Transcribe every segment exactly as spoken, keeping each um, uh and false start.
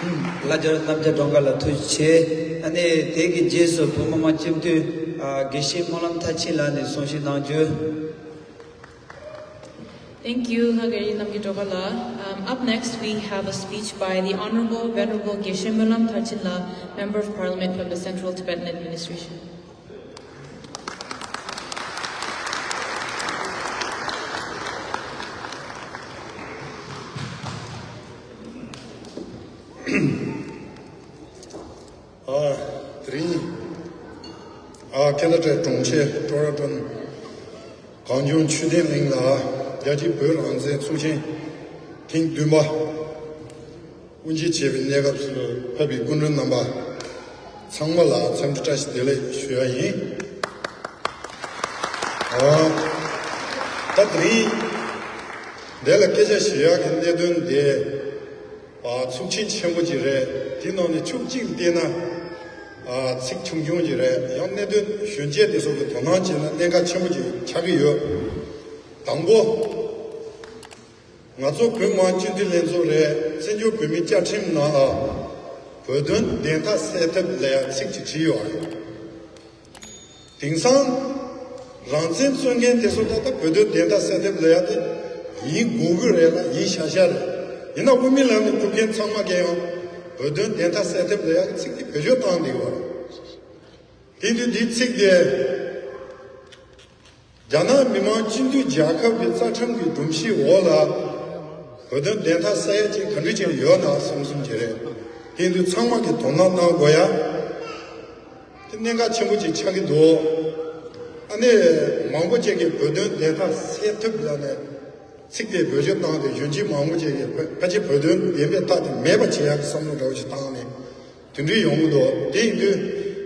ལྷ་རྒྱལ་རྣམ་རྒྱལ་སྒྲོལ་དཀར་ལགས་ཐུགས་རྗེ་ཆེ། ཨ་ནི་དེ་གི་རྗེས་སུ་བོད་མི་མང་སྤྱི་འཐུས་ཨ་དགེ་བཤེས་སྨོན་ལམ་མཐར་ཕྱིན་ལགས་ནས་གསུང་བཤད་གནང་རྒྱུ། Thank you, ལྷ་རྒྱལ་རྣམ་རྒྱལ་སྒྲོལ་དཀར་ལགས. Um, up next, we have a speech by the Honorable Venerable Geshe Moenlam Tharchin La, Member of Parliament from the Central Tibetan Administration. ཨ། དེ་རིང་། ཨ། ཁེ་ན་ཌའི་གྲོང་ཁྱེར་ཊོ་རོན་ཊོ་གངས་ལྗོངས་ཆོས་ལྡན་གླིང་ལ་རྒྱལ་སྤྱིའི་བོད་རང་བཙན་ཚོགས་ཆེན་ཐེངས་བདུན་པ་དབུ་འབྱེད་བྱེད་པའི་གནས་སྐབས་སུ་ཕེབས་པའི་སྐུ་མགྲོན་རྣམ་པ་ཚང་མ་ལ་འཚམས་འདྲི་བཀྲ་ཤིས་བདེ་ལེགས་ཞུ་ཡ་ཡིན། ཨ། ད་དེ་རིང་འདི་ལ་སྐད་ཆ་ཞུ་ཡག་གི་གནད་དོན་དེ། ཨ། ཚོགས་ཆེན་ཆེན་པོ་ཅིག་རེད། དེའི་ནང་ནས་ཕྱོགས་གཅིག་བལྟས་ན། ཨ། ཚིག་ཆུང་ཆུང་ཅིག་རེད། ཡང་གནད་དོན་གཞོན་སྐྱེས་དེ་ཚོ་གི་དོ་སྣང་བྱས་ན་གནད་འགག་ཆེན་པོ་ཅིག་ཆགས་ཀྱི་ཡོད། དང་པོ། ང་ཚོ་བོད་མི་མང་སྤྱི་འཐུས་ལྷན་ཚོགས་རེད། བཙན་བྱོལ་བོད་མིའི་བཅའ་ཁྲིམས་ནང་ལ་བོད་དོན་བདེན་མཐའ་གསལ་ཐབས་ལ་ཡང་ཚིག་ཅིག་བྲིས་ཡོད་རེད། དེང་སང་རང་བཙན་རྩོད་མཁན་དེ་ཚོ་ད་ལྟ་བོད་དོན་བདེན་མཐའ་གསལ་ཐབས་ལ་ཡང་དེ་ཡིན་དགོས་ཀྱི་རེད་ལ་ཡིན་བཞག་བཞག་རེད། ཡིན་ན་དབུ་མའི་ལམ་ནས་སྒྲུབ་མཁན་ཚང་མ་གས་ཡང་བོད་དོན་བདེན་མཐའ་གསལ་ཐབས་ལ་ཡང་ཚིག་དེ་བེད་སྤྱོད་བཏང་བསྡད་ཡོད་རེད། དེ་དུས་འདིའི་ཚིག་དེ། རྒྱ་ནག་མི་དམངས་སྤྱི་མཐུན་རྒྱལ་ཁབ་ཀྱི་རྩ་ཁྲིམས་ཀྱི་སྒྲོམ་གཞིའི་འོག་ལ་བོད་དོན་བདེན་མཐའ་གསལ་ཡ་ཅིག་ག་འདྲ་ཅིག་ཡོད་ན་བསམ་བསམ་ཅིག་རེད། དེ་དུས་ཚང་མ་གིས་དོ་སྣང་གནང་དགོས་ཡ། དེ་གནད་འགག་ཆེན་པོ་ཅིག་ཆགས་ཀྱི་འདུག་ཨ་ནི་མང་པོ་ཅིག་གིས་བོད་དོན་བདེན་མཐའ་གསལ་ཐབས་ལ་ནས་ཚིག་དེ་བེད་སྤྱོད་བཏང་སྟེ་གཞོན་སྐྱེས་མང་པོ་ཅིག་གིས་ཕལ་ཆེར་བོད་དོན་བདེན་པའི་མཐའ་དེ་མེད་པ་བྱེད་ཡག་གི་བསམ་བློ་འདྲ་བོ་ཞིག་བཏང་ནས། དེ་འདྲའི་ཡོང་གི་འདུག་དེ་ཡིན་དུས་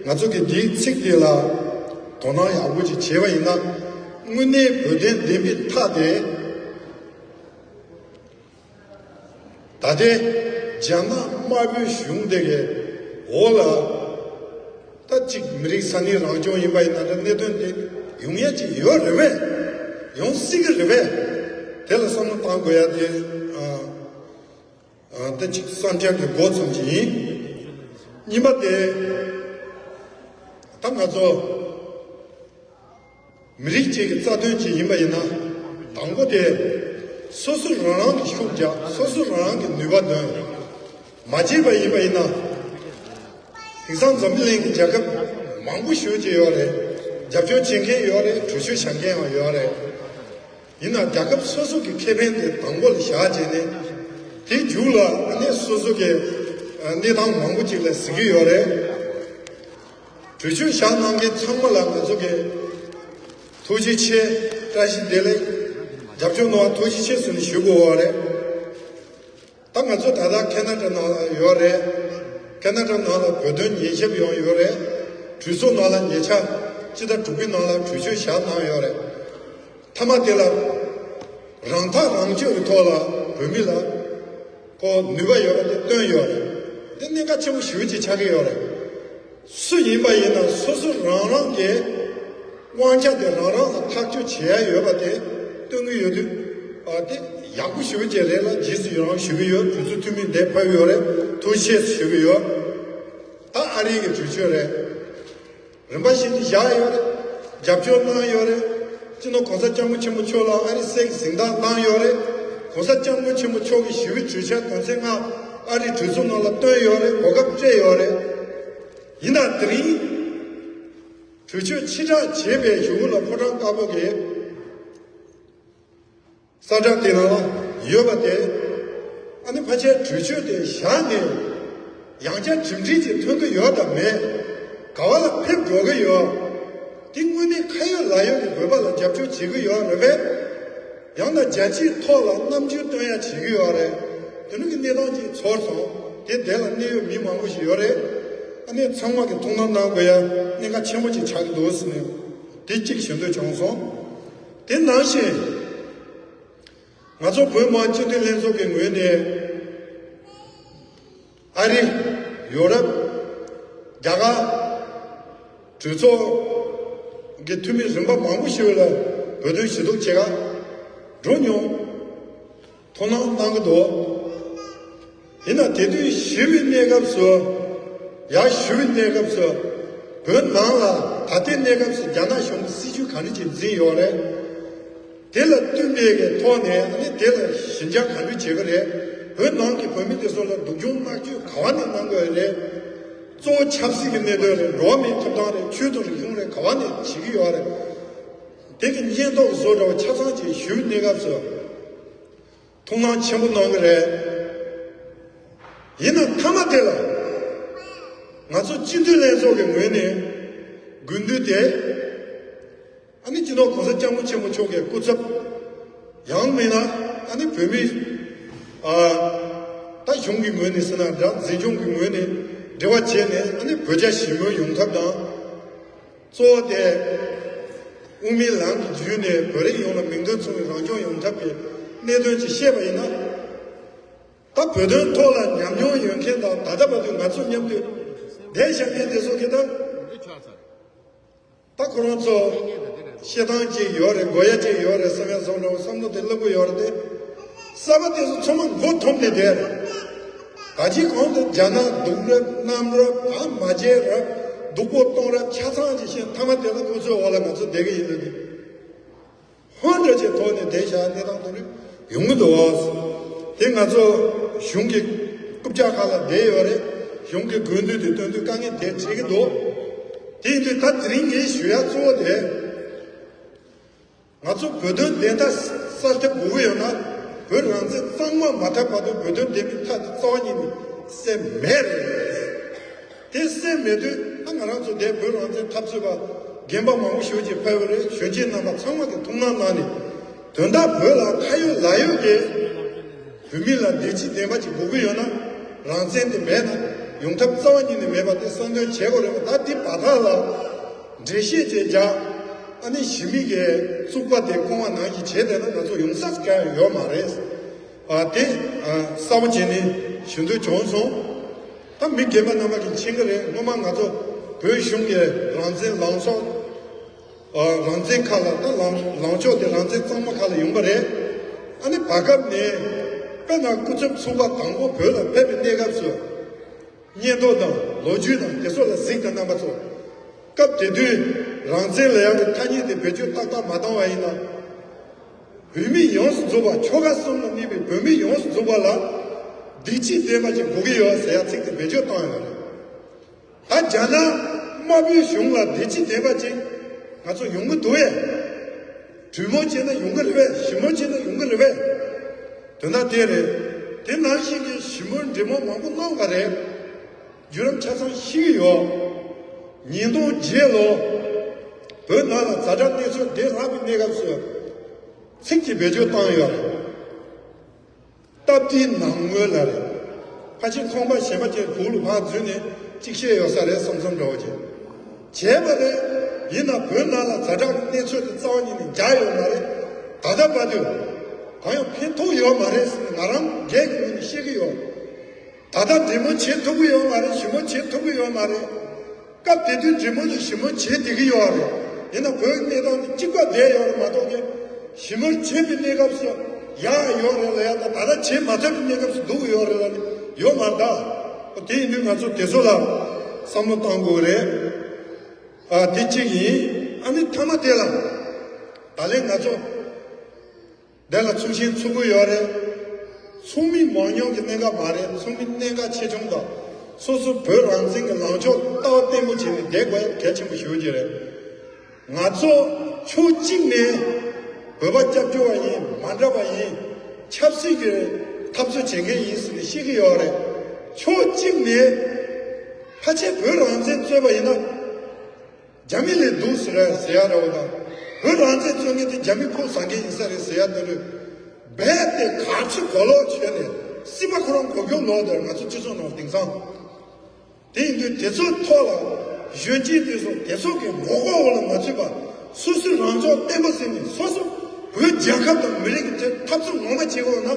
ང་ཚོ་གིས་འདིའི་ཚིག་དེ་ལ་དོ་སྣང་ཡག་པོ་ཅིག་བྱས་པ་ཡིན་ན། དངོས་གནས་བོད་དོན་བདེན་པའི་མཐའ་དེ་ད་ལྟའི་རྒྱ་ནག་དམར་པོའི་གཞུང་དེ་གའི་འོག་ལ་ད་ཅིག་མི་རིགས་ས་གནས་རང་སྐྱོང་ཡིན་པ་ཡིན་ན་འདྲ་གནད་དོན་དེ་ཡོང་ཡ་ཅིག་ཡོད་རེད་པས། ཡོང་སྲིད་ཀྱི་རེད་པས། དེ་ལ་བསམ་བློ་གཏང་དགོས་ཡ་དེ། ཨ། ཨ། ད་ཅིག་བསམ་འཆར་གྱི་འགོ་ཚུགས་ཀྱི་ཡིན། གཉིས་པ་དེ། ད་ང་ཚོ་མི་རིགས་གཅིག་གི་རྩ་དོན་གཅིག་ཡིན་པ་ཡིན་ན། དང་པོ་དེ་སོ་སོ་རང་རང་གི་ཤུགས་རྒྱག་སོ་སོ་རང་རང་གི་ནུས་པ་འདོན་མ་བྱས་པ་ཡིན་པ་ཡིན་ན། དེང་སང་འཛམ་བུ་གླིང་གི་རྒྱལ་ཁབ་མང་པོ་ཞེ་ཅིག་ཡོད་རེད། རྒྱབ་སྐྱོར་བྱེད་མཁན་ཡོད་རེད། གྲོས་ཆོད་བཞག་མཁན་ཡང་ཡོད་རེད། ཡིན་ན་རྒྱལ་ཁབ་སོ་སོ་གི་ཁེ་ཕན་དེ་དང་པོ་ལ་བཞག་བྱས་ནས། དེའི་མཇུག་ལ་ཨ་ནི་སོ་སོ་གི་གནས་སྟངས་མང་པོ་ཅིག་ལ་གཟིགས་ཀྱི་ཡོད་རེད། གྲོས་ཆོད་བཞག་གནང་མཁན་ཚང་མ་ལ་ང་ཚོ་གི་ཐུགས་རྗེ་ཆེ། བཀྲ་ཤིས་བདེ་ལེགས། རྒྱབ་སྐྱོར་གནང་བ་ཐུགས་རྗེ་ཆེ་ཟེར་ནས་ཞུ་དགོས་པ་རེད། ད་ང་ཚོ་ད་ལྟ་ཁེ་ན་ཌ་ནང་ལ་ཡོད་རེད། ཁེ་ན་ཌ་ནང་ལ་བོད་དོན་ཉེན་ཞིབ་ཡང་ཡོད་རེད། གྲོས་ཚོགས་ནང་ལ་ཉེ་ཆར་སྤྱི་ཟླ་དྲུག་པའི་ནང་ལ་གྲོས་ཆོད་བཞག་གནང་ཡོད་རེད། མཐའ་མ་དེ་ལ་རང་ཐག་རང་གཅོད་ཀྱི་ཐོག་ལ་བོད་མི་ལ་ཁོ་ནུས་པ་ཡོད་པ་དེ་བཏོན་ཡོད་རེད། དེ་གནད་འགག་ཆེན་པོ་ཞེ་པོ་ཅིག་ཆགས་ཀྱི་ཡོད་རེད། སུ་ཡིན་པ་ཡིན་ན་སོ་སོ་རང་རང་གི་དབང་ཆ་དེ་རང་རང་ལ་ཐག་གཅོད་བྱེད་ཡ་ཡོད་པ་དེ་སྟོན་གྱི་ཡོད་དུས། ཨ། དེ་ཡག་པོ་ཞེ་པོ་ཅིག་རེད་ལ་རྗེས་སུ་ཡི་རང་ཞུ་གི་ཡོད། གྲོས་ཚོགས་འཐུས་མི་འདིར་ཕེབས་ཡོད་རེད། ཐུགས་རྗེ་ཆེ་ཞུ་གི་ཡོད། ད་ཨ་རི་གི་གྲོས་ཆོད་རེད། རིམ་པ་བཞིན་དུ་བཞག་ཡོད་རེད། རྒྱབ་སྐྱོར་གནང་ཡོད་རེད། སྤྱི་ནོར་གོང་ས་སྐྱབས་མགོན་ཆེན་པོ་མཆོག་ལ་ཨ་རིའི་གསེར་གྱི་གཟེངས་རྟགས་གནང་ཡོད་རེད། གོང་ས་སྐྱབས་མགོན་ཆེན་པོ་མཆོག་གིས་ཞི་བའི་གྲོས་འཆར་དོན་ཚན་ལྔ་ཨ་རིའི་གྲོས་ཚོགས་ནང་ལ་བཏོན་ཡོད་རེད། གོ་སྐབས་སྤྲད་ཡོད་རེད། ཡིན་ན་དེ་རིང་གྲོས་ཆོད་ཕྱིར་བསྒྲགས་བྱས་པའི་གཞུག་གུ་ལ་ཕོ་བྲང་དཀར་པོ་གིས་གསལ་བསྒྲགས་དེ་ནང་ལ་ཡོད་པ་དེ། ཨ་ནི་ཕལ་ཆེར་གྲོས་ཆོད་དེ་བཞག་ནས་ཡང་བསྐྱར་གྲུབ་འབྲས་ཅིག་ཐོན་གྱི་ཡོད་དམ་མེད། ག་བ་ལ་ཕེབས་འགྲོ་གི་ཡོད། དེ་དངོས་གནས་ཁ་ཡོད་ལག་ཡོད་ཀྱི་བོད་པ་ལ་རྒྱབ་སྐྱོར་བྱེད་ཀྱི་ཡོད་རེད་པས། ཡང་ན་རྒྱལ་སྤྱིའི་ཐོག་ལ་རྣམ་འགྱུར་སྟོན་ཡ་བྱེད་ཀྱི་ཡོད་རེད། དེ་འདྲ་གི་གནས་སྟངས་ཅིག་ཚོར་སོང་། དེ་དེ་ལ་གནད་ཡོད་མི་མང་པོ་ཞིག་ཡོད་རེད། ཨ་ནི་ཚང་མ་གི་ཐུགས་སྣང་གནང་དགོས་ཡ་གནད་འགག་ཆེན་པོ་ཅིག་ཆགས་ཀྱི་འདུག་ཟེར་ནས་དེ་གཅིག་ཞུ་འདོད་བྱུང་སོང་། དེ་ནང་བཞིན། ང་ཚོ་བོད་མི་མང་སྤྱི་འཐུས་ལྷན་ཚོགས་ཀྱི་ངོས་ནས་ཨ་རི། ཡོ་རོབ། རྒྱ་གར། གྲོས་ཚོགས་ཀྱི་འཐུས་མི་རིམ་པ་མང་པོ་ཞིག་ལ་བོད་དོན་ཞུ་གཏུག་བྱེད་ག་འགྲོ་མྱོང་། ཐུགས་སྣང་གནང་གི་འདུག་ཡིན་ན་དེ་དུས་ཞི་བའི་གནས་སྐབས་སུ། ཡར་ཞི་བའི་གནས་སྐབས་སུ། བོད་ནང་ལ་ད་ལྟའི་གནས་སྐབས་སུ་རྒྱ་ནག་གཞུང་གིས་སྲིད་བྱུས་ག་འདྲ་ཅིག་འཛིན་ཡོད་རེད། དེ་ལ་བསྟུན་པའི་གི་ཐོག་ནས་ཨ་ནི་དེ་ལ་ཞི་འཇགས་ག་འདྲ་བྱེད་ཀྱི་རེད། བོད་ནང་གི་བོད་མི་དེ་ཚོ་ལ་སྡུག་སྦྱོང་མནར་གཅོད་ག་བ་ནས་གནང་དགོས་རེད། གཙོ་བོ་ཆབ་སྲིད་ཀྱི་གནད་དོན་རེད། འགྲོ་བ་མིའི་ཐོབ་ཐང་རེད། ཆོས་དང་རིག་གཞུང་རེད། ག་བ་ནས་བྱེད་ཀྱི་ཡོད་རེད། དེ་གི་སྙད་ཐོག་བཟོ་འདྲ་བ་ཆ་ཚང་ཅིག་ཞུ་གནས་སྐབས་སུ་ཐུགས་སྣང་ཆེན་པོ་གནང་གི་རེད། ཡིན་ནའང་མཐའ་མ་དེ་ལ་ང་ཚོ་སྤྱི་འཐུས་ལྷན་ཚོགས་ཀྱི་ངོས་ནས་དགོས་འདུན་དེ། ཨ་ནི་སྤྱི་ནོར་གོང་ས་སྐྱབས་མགོན་ཆེན་པོ་མཆོག་གི་སྐུ་ཚབ། ཡང་མིན་ན་ཨ་ནི་བོད་མི། ཨ། ད་གཞུང་གི་ངོས་ནས་ཟེར་ན་འདྲ། འཛིན་སྐྱོང་གི་ངོས་ནས་འབྲེལ་བ་བྱས་ནས་ཨ་ནི་བོད་རྒྱ་ཞི་མོལ་ཡོང་ཐབས་དང་། གཙོ་བོ་དེ་དབུ་མའི་ལམ་གྱི་བརྒྱུད་ནས་བོད་རིགས་ཡོངས་ལ་མིང་དོན་མཚུངས་པའི་རང་སྐྱོང་ཡོང་ཐབས་ཀྱི་གནད་དོན་ཅིག་བཤད་པ་ཡིན་ན། ད་བོད་དོན་ཐོག་ལ་ཉམས་མྱོང་ཡོད་མཁན་དང་། ད་ལྟ་བར་དུ་ང་ཚོ་མཉམ་དུ་བསྡད་བཞག་མཁན་དེ་ཚོ་གིས་ད། ད་ཁོ་རང་ཚོ་བཤད་སྟངས་ཅིག་ཡོད་རེད། དགོས་ཡ་ཅིག་ཡོད་རེད་བསམ་ཡ་བཟོ་འདྲ་བོ་བསམ་བློ་དེ་སླེབས་ཀྱི་ཡོད་རེད་དེ། གསར་པ་དེ་ཚོ་ཚང་མ་མགོ་འཐོམས་ནས་བསྡད་རེད། ད་ཅི་གོང་དུ་རྒྱ་ནག་སྡུག་རུས་གནམ་རུས་བ་མ་བྱས་རུ་སྡུག་པོ་གཏོང་རབས་ཆ་ཚང་ཅིག་བཤད། མཐའ་མ་དེ་ལ་སྐུ་ཚོའི་འོག་ལ་ང་ཚོ་བསྡད་ཀྱི་ཡིན་ལབ་ནས། ཧོན་འདྲ་ཅིག་ཐོག་ནས་བསྡད་བཞག་གནས་སྟངས་དེ་འདྲ་ཡོང་གི་འདུག་བ། དེ་ང་ཚོ་གཞུང་གི་རྐུབ་བཀྱག་ཁ་ལ་བསྡད་ཡོད་རེད། གཞུང་གི་དགོས་འདུན་དེ་སྟོན་དུས་དཀའ་ངལ་དེ་འཕྲད་ཀྱི་འདུག་དེ་ཡིན་དུས་ད་དེ་རིང་ངས་ཞུ་ཡ་གཙོ་བོ་དེ། ང་ཚོ་བོད་དོན་བདེན་མཐའ་གསལ་ཐབས་དགོས་ཀྱི་ཡོད་ན། བོད་རང་བཙན་གཙང་མ་མ་ཐོབ་བར་དུ་བོད་དོན་བདེན་པའི་མཐའ་དེ་རྩ་བ་ཉིད་ནས་གསལ་མེད་རེད། དེ་གསལ་མེད་དུས་ད་ང་རང་ཚོ་དེ་བོད་རང་བཙན་འཐབ་རྩོད་པ་རྒན་པ་མང་པོ་ཞིག་ཅིག་ཕེབས་པ་རེད། གཞོན་སྐྱེས་རྣམ་པ་ཚང་མ་གི་ཐུགས་སྣང་གནང་ནས། དོན་དག་བོད་ལ་ཁ་ཡོད་ལག་ཡོད་ཀྱི་བོད་མི་ལ་བདེ་སྐྱིད་ལྡན་པ་ཅིག་དགོས་ཀྱི་ཡོད་ན། རང་བཙན་དེ་མེད་ན་ཡོང་ཐབས་རྩ་བ་ཉིད་ནས་མེད་པ་དེ་གསལ་སྟོན་བྱེད་དགོས་རེད་པ། ད་དེ་བར་ཐག་ལ་འགྲེལ་བཤད་བྱས་རྒྱག་ཨ་ནི་ཞི་མི་གི་བཙུགས་པ་དེ་སྐུ་དབང་ནང་བཞིན་བྱས་བསྡད་ན་ང་ཚོ་ཡོང་ས་གང་ཡང་ཡོད་མ་རེད། ཨ། དེ། ཨ། གསལ་པོ་བྱས་ནས་ཞུ་འདོད་བྱུང་སོང་། ད་མི་རྒན་པ་རྣམ་པ་གིས་མཁྱེན་གྱི་རེད། སྔོན་མ་ང་ཚོ་བོད་གཞུང་གི་རང་བཙན་ལངས་ཕྱོགས། ཨ། རང་བཙན་ཁ་ལ། ད་ལངས་ལངས་ཕྱོགས་དེ་རང་བཙན་གཙང་མ་ཁ་ལ་ཡོང་པ་རེད། ཨ་ནི་བར་སྐབས་ནས་དཔེར་ན་སྐུ་ཚབ་ཚོགས་པ་དང་པོ་བོད་ལ་ཕེབས་པའི་གནས་སྐབས་སུ། སྙན་ཐོ་དང་ལོ་རྒྱུས་དང་དེ་ཚོ་ལ་གཟིགས་དང་། རྣམ་པ་ཚོ། སྐབས་དེ་དུས་རང་བཙན་ལབ་ཡག་གི་ཐ་སྙད་དེ་བེད་སྤྱོད་ཏག་ཏག་མ་བཏང་བ་ཡིན་ན། བོད་མི་ཡོངས་སུ་རྫོགས་པ། ཆོལ་ཁ་གསུམ་ལ་གནས་པའི་བོད་མི་ཡོངས་སུ་རྫོགས་པ་ལ་བདེ་སྐྱིད་ལྡན་པ་ཅིག་དགོས་ཀྱི་ཡོད་ཟེར་ཡག་ཚིག་དེ་བེད་སྤྱོད་བཏང་ཡོད་རེད། ད་རྒྱ་ནག་དམར་པོའི་གཞུང་ལ་བདེ་སྐྱིད་ལྡན་པ་ཅིག་ང་ཚོ་ཡོང་གི་འདུག་ཨེ། གྲོས་མོལ་བྱས་ན་ཡོང་གི་རེད་པས། ཞི་མོལ་བྱས་ན་ཡོང་གི་རེད་པས། དོན་དག་དེ་རེད། དེ་ནང་བཞིན་གྱི་ཞི་མོལ་འབྲེལ་མོལ་མང་པོ་གནང་བ་རེད། བརྒྱུད་རིམ་ཆ་ཚང་ཤེས་ཀྱི་ཡོད། ཉིས་སྟོང་བརྒྱད་ལོ་བོད་ནང་ལ་ཛ་དྲག་གནས་ཚུལ་བདེ་བླག་པའི་གནས་སྐབས་སུ་ཚིག་གཅིག་བེད་སྤྱོད་བཏང་ཡོད་རེད། སྟབས་བདེའི་ནང་ངོས་ལ་རེད། ཕལ་ཆེར་ཁང་པ་གཞན་པ་ཅན་གུག་ལ་ཕར་འཛུལ་ནས་གཅིག་བཤད་ཡོད་ས་རེད་བསམ་བསམ་འདྲ་བོ་ཅིག་བྱས་པ་རེད། ཡིན་ན་བོད་ནང་ལ་ཛ་དྲག་གི་གནས་ཚུལ་དེ་རྩ་བ་ཉིད་ནས་འཇགས་ཡོད་མ་རེད། ད་ལྟ་བར་དུ་གང་ཡང་ཕན་ཐོགས་ཡོད་མ་རེད་ཟེར་ནས་ང་རང་སྒེར་གྱི་ངོས་ནས་བཤད་ཀྱི་ཡོད། ད་ལྟ་འབྲེལ་མོལ་བྱེད་ཐུབ་ཀྱི་ཡོད་མ་རེད། ཞི་མོལ་བྱེད་ཐུབ་ཀྱི་ཡོད་མ་རེད། སྐབས་དེ་དུས་འབྲེལ་མོལ་དང་ཞི་མོལ་བྱེད་བསྡད་ཀྱི་ཡོད་རེད། ཡིན་ན་བོད་ཀྱི་གནས་སྟངས་དེ་གཅིག་པ་བསྡད་ཡོད་རེད་མ་གཏོགས་ཀྱི། ཞི་མོལ་བྱེད་པའི་གནས་སྐབས་སུ་ཡག་ཡོད་རེད་ལབ་ཡ་དང་། ད་ལྟ་བྱེད་མ་ཐུབ་པའི་གནས་སྐབས་སུ་སྡུག་ཡོད་རེད་ལབ་ནས་ཡོད་མ་རེད་ད། དེ་ཡིན་དུས་ང་ཚོ་དེ་ཚོ་ལ་བསམ་བློ་གཏང་དགོས་རེད། ཨ། དེ་གཅིག་ཡིན། ཨ་ནི་མཐའ་མ་དེ་ལ་ད་ལན་ང་ཚོ་དེ་ལ་ཚོགས་ཆེན་ཚོགས་ཀྱི་ཡོད་རེད། ཚོགས་མི་མང་ཉུང་གི་གནད་འགག་མ་རེད། ཚོགས་མི་གནད་འགག་ཆེ་ཆུང་དང་། སོ་སོ་བོད་རང་བཙན་གྱི་ལངས་ཕྱོགས་ལྟ་བ་བརྟན་པོ་བྱས་ནས་བསྡད་དགོས་ཡ་གལ་ཆེན་པོ་ཞེ་པོ་ཅིག་རེད། ང་ཚོ་ཕྱོགས་གཅིག་ནས་བོད་པ་སྐྱབས་བཅོལ་བ་ཡིན། མ་འདྲ་བ་ཡིན། ཆབ་སྲིད་ཀྱི་འཐབ་རྩོད་བྱེད་མཁན་ཡིན་ཟེར་ནས་བཤད་ཀྱི་ཡོད་རེད། ཕྱོགས་གཅིག་ནས་ཕལ་ཆེར་བོད་རང་བཙན་རྩོད་པ་ཡིན་ན། རྒྱ་མི་ལས་སྡུག་ཟེར་ར་ཟེར་ཡ་ར་བ་དང་། བོད་རང་བཙན་རྩོད་མཁན་དེ་རྒྱ་མི་ཕོགས་ཟ་མཁན་ཡིན་ས་རེད་ཟེར་ཡ་དེ་རེད། རྦད་དེ་ག་ཚོད་གོ་ལོག་བྱས་ནས་སྲིད་པ་ཁོ་རང་གོ་སྐྱོང་ལོག་དེར་ང་ཚོ་སྤྱི་ཚོགས་ནང་དེང་སང་། དེ་ཡིན་དུས་དེ་ཚོའི་ཐོག་ལ་གཞོན་སྐྱེས་དེ་ཚོ་དེ་ཚོ་གི་ངོ་ལྐོག་འོག་ལ་མ་ཚུད་པ། སོ་སོའི་རང་ཕྱོགས་བརྟན་པོ་ཟིན་ནས། སོ་སོ་བོད་རྒྱལ་ཁབ་དང་མི་རིགས་ཀྱི་ཐད་འཐབ་རྩོད་ངོ་མ་བྱེད་དགོས་ན།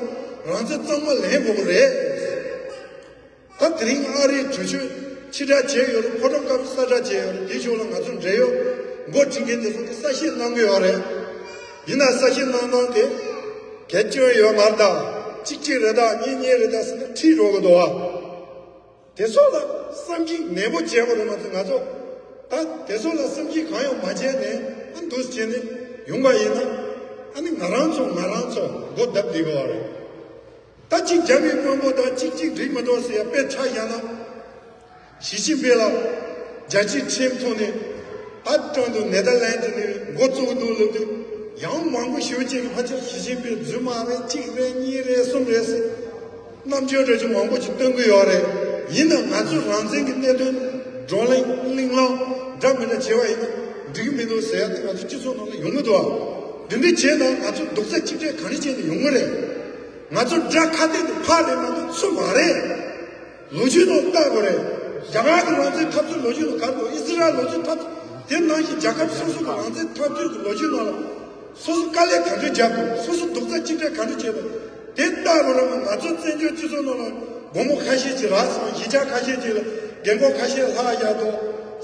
རང་བཙན་གཙང་མ་ལེན་དགོས་ཀྱི་རེད། ད་དེ་རིང་ཨ་རིའི་གྲོས་ཆོད་ཕྱིར་བསྒྲགས་བྱས་ཡོད་རེད། ཕོ་བྲང་དཀར་པོ་གསར་བསྒྲགས་བྱས་ཡོད་རེད། དེའི་ཕྱོགས་ལ་ང་ཚོ་འབྲེལ་ཡོད་འགོ་ཁྲིད་མཁན་དེ་ཚོ་གིས་གསལ་བཤད་གནང་གི་ཡོད་རེད། ཡིན་ན་གསལ་བཤད་གནང་སྟངས་དེ་གལ་ཆེན་ཡོད་མ་རེད་ད། གཅིག་གཅིག་རེད་ད། གཉིས་གཉིས་རེད་ད་ཟེར་ནས་ཁྲིད་འགྲོ་གི་འདུག་བ། དེ་ཚོ་ལ་བསམ་གཞིག་ནན་པོ་བྱས་པ་རེད་མ་གཏོགས། ང་ཚོ་ད་དེ་ཚོ་ལ་བསམ་གཞིག་གང་ཡང་མ་བྱས་ནས། ཨ་འདུག་བྱས་ནས་ཡོང་པ་ཡིན་ན། ཨ་ནི་ང་རང་ཚོ་ང་རང་ཚོ་སྒོ་བརྡབ་བསྡད་དགོས་པ་རེད། ད་གཅིག་རྒྱབ་ཡི་དཔོན་པོ་དང་གཅིག་གཅིག་འགྲིག་མི་འདུག་ཟེར་ཡ་དཔེ་ཆ་བཞག་ན། ཞི་ཅིན་ཕིང་ལ་རྒྱལ་སྤྱིའི་ཁྲིམས་ཐོག་ནས་ད་ཀྲང་དུ་ནེ་དར་ལན་ཌི་ནས་འགོ་བཙུགས་འདུག་ལབ་དུས། ཡང་མང་པོ་ཞེ་པོ་ཅིག་གིས་ཕལ་ཆེར་ཞི་ཅིན་ཕིང་རྫུན་མ་རེད། གཅིག་རེད། གཉིས་རེད། གསུམ་རེད་ཟེར། རྣམ་འགྱུར་འདྲ་ཅིག་མང་པོ་ཅིག་སྟོན་གི་ཡོད་རེད། ཡིན་ནའང་ང་ཚོ་རང་བཙན་གྱི་གནད་དོན་བགྲོ་གླེང་གླེང་སློང་འདྲ་མི་འདྲ་བྱས་པ་ཡིན་ན་འགྲིག་གི་མི་འདུག་ཟེར་ཡ་དེ་ང་ཚོ་སྤྱི་ཚོགས་ནང་ལ་ཡོང་གི་འདུག་ཨ། འདི་འདྲ་བྱས་ན་ང་ཚོ་རྡོག་རྩ་གཅིག་སྒྲིལ་ག་རེ་བྱས་ནས་ཡོང་གི་རེད། ང་ཚོ་དགྲ་ཁ་གཏད་དེ་ཕར་རེད་མ་གཏོགས་ཚུར་མ་རེད། ལོ་རྒྱུས་ནང་ལྟ་དགོས་རེད། རྒྱ་གར་གྱི་རང་བཙན་འཐབ་རྩོད་ལོ་རྒྱུས་ནང་ག་རེ་འདུག་ཨི་ཟི་རལ་ལོ་རྒྱུས་འཐབ་རྩོད། དེ་ནང་བཞིན་རྒྱལ་ཁབ་སོ་སོ་གི་རང་བཙན་འཐབ་རྩོད་ཀྱི་ལོ་རྒྱུས་ནང་ལ། སོ་སོ་དཀའ་ལས་ག་འདྲ་བརྒྱབ་འདུག་སོ་སོ་རྡོག་རྩ་གཅིག་སྒྲིལ་ག་འདྲ་བྱས་འདུག་དེ་ལྟ་བུ་རང་ང་ཚོ་བཙན་བྱོལ་སྤྱི་ཚོགས་ནང་ལ་སྒོར་མོ་ཁ་ཤས་ཅིག་རག་སོང་། གཞིས་ཆགས་ཁ་ཤས་ཅིག་ལ་རྒན་གོག་ཁ་ཤས་ལྷག་ཡག་འདུག་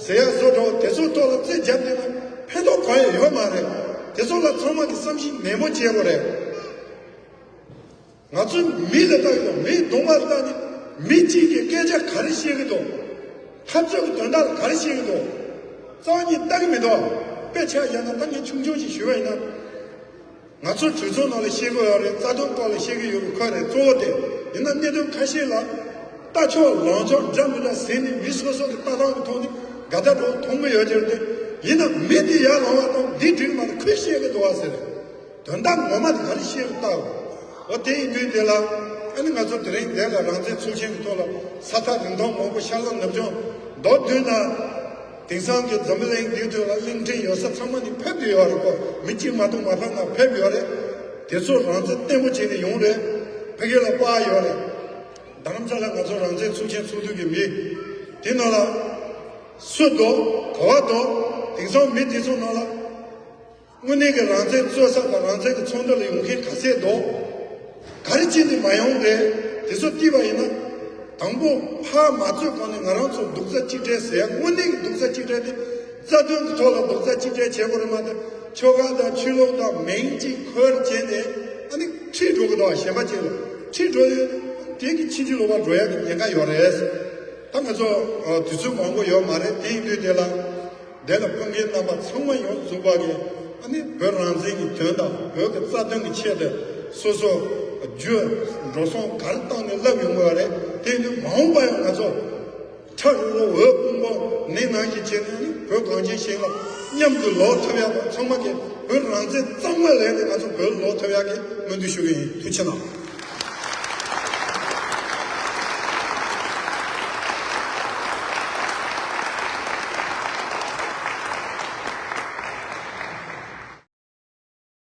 ཟེར་ཡག་བཟོ་འདྲ་བོ་དེ་ཚོའི་ཐོག་ལ་རྩོད་རྒྱབ་བསྡད་ན་ཕན་ཐོགས་གང་ཡང་ཡོད་མ་རེད། དེ་ཚོ་ལ་ཚང་མ་གིས་བསམ་གཞིག་ནན་པོ་བྱེད་དགོས་རེད། ང་ཚོས་མི་ལ་བལྟ་གི་འདུག་མིའི་གདོང་པ་ལ་བལྟ་ནས་མི་གཅིག་གིས་སྐད་ཆ་ག་རེ་བཤད་གི་འདུག་འཐབ་རྩོད་ཀྱི་དོན་དག་ལ་ག་རེ་བཤད་གི་འདུག་རྩ་བ་ཉིད་ལྟ་གི་མི་འདུག་དཔེ་ཆ་བཞག་ན་ད་ངས་ཆུང་ཆུང་ཞིག་ཞུས་པ་ཡིན་ན། ང་ཚོ་གྲོས་ཚོགས་ནང་ལ་བཤད་གི་ཡོད་རེད། རྩ་དོན་ཐོག་ལ་བཤད་གི་ཡོད་པའི་ཁུལ་རེད། གཙོ་བོ་དེ་ཡིན་ན་གནད་དོན་ཁ་ཤས་ལ་ལྟ་ཕྱོགས་ལངས་ཕྱོགས་འདྲ་མི་འདྲ་ཟིན་ནས་མི་སོ་སོ་གི་ལྟ་སྟངས་ཀྱི་ཐོག་ནས་འགལ་ཟླ་འདྲ་བོ་མཐོང་གི་ཡོད་ཀྱི་རེད། དེ་ཡིན་ན་མི་དེ་ཡར་ལངས་པ་དང་འདི་འགྲིག་མ་རེད། ཁོས་བཤད་གི་འདུག་བ་ཟེར། དོན་དག་ངོ་མ་དེ་ག་རེ་བཤད་རུ་བལྟ་འོ། དེ་ཡིན་དུས་དེ་ལ་ཨ་ནི་ང་ཚོ་དེ་རིང་འདི་ལ་རང་བཙན་ཚོགས་ཆེན་གྱི་ཐོག་ལ་ས་ཐག་རིང་ཐུང་མང་པོ་ཤར་ལྷོ་ནུབ་བྱང་མདོར་བསྡུས་ན། དེང་སང་གི་འཛམ་བུ་གླིང་འདིའི་ཐོག་ལ་གླིང་ཕྲན་ཡོད་ས་ཚང་མ་ནས་ཕེབས་བསྡད་ཡོད་རེད་གོ། མི་གཅིག་མ་གཏོགས་མ་ཕེབས་ན་ཕེབས་ཡོད་རེད། དེ་ཚོ་རང་བཙན་བརྟན་པོ་བྱས་ནས་ཡོང་རེད། ཕ་གི་ལ་དཔའ་ཡོད་རེད། རྡ་རམ་ས་ལ་ང་ཚོ་རང་བཙན་ཚོགས་ཆེན་ཚོགས་དུས་ཀྱི་མི་དེ་ནང་ལ་སུ་འདུག་ག་བ་འདུག་དེང་སང་མི་དེ་ཚོ་ནང་ལ། དངོས་གནས་ཀྱི་རང་བཙན་རྩོད་ས་དང་རང་བཙན་གྱི་ཚོགས་འདུ་ལ་ཡོང་མཁན་ག་ཚད་འདུག་ག་རེ་བྱས་ནས་མ་ཡོང་རེད། དེ་ཚོ་བལྟས་པ་ཡིན་ན། དང་པོ་ཕར་མ་རྩོད་གོང་ནས་ང་རང་ཚོ་རྡོག་རྩ་གཅིག་སྒྲིལ་ཟེར་ཡ་དངོས་གནས་ཀྱི་རྡོག་རྩ་གཅིག་སྒྲིལ་དེ་རྩ་དོན་གྱི་ཐོག་ལ་རྡོག་རྩ་གཅིག་སྒྲིལ་བྱེད་དགོས་རེད་མ་གཏོགས་ཆོལ་ཁ་དང་ཆོས་ལུགས་དང་མིང་གཅིག་ཁུར་བྱས་ནས་ཨ་ནི་ཁྲིད་འགྲོ་གི་འདུག་གཞན་པ་གཅིག་ལ་ཁྲིད་འགྲོ་ཡོད། དེ་གི་ཕྱིན་ཅི་ལོག་པར་འགྲོ་ཡ་གི་ཉེན་ཁ་ཡོད་རེད། ད་ང་ཚོ་དུས་ཚོད་མང་པོ་ཡོད་མ་རེད། དེ་ཡིན་དུས་དེ་ལ། འདི་ལ་ཕེབས་མཁན་རྣམ་པ་ཚང་མ་ཡོངས་རྫོགས་པ་གིས་ཨ་ནི་བོད་རང་བཙན་གྱི་དོན་དང་བོད་ཀྱི་རྩ་དོན་གྱི་ཆེད་དུ་སོ་སོ་རྒྱུ་འགྲོ་སོང་ག་རེ་བཏང་ནས་ལབ་ཡོང་དགོས་པ་རེད། དེ་ནི་མ་འོངས་པ་ཡང་ང་ཚོ་ཁྲ་རུ་རུ་འོད་ཕུང་པོ་ནི་ནང་བཞིན་བྱས་ནས་ནི་བོད་གངས་ཅན་ཞིང་ལ་མཉམ་དུ་ལོག་ཐུབ་ཡག་དང་ཚང་མ་གིས་བོད་རང་བཙན་གཙང་མ་ལེན་ནས་ང་ཚོ་བོད་ལོག་ཐུབ་ཡག་གི་སྨོན་འདུན་ཞུ་གི་ཡིན། ཐུགས་རྗེ་གནང་།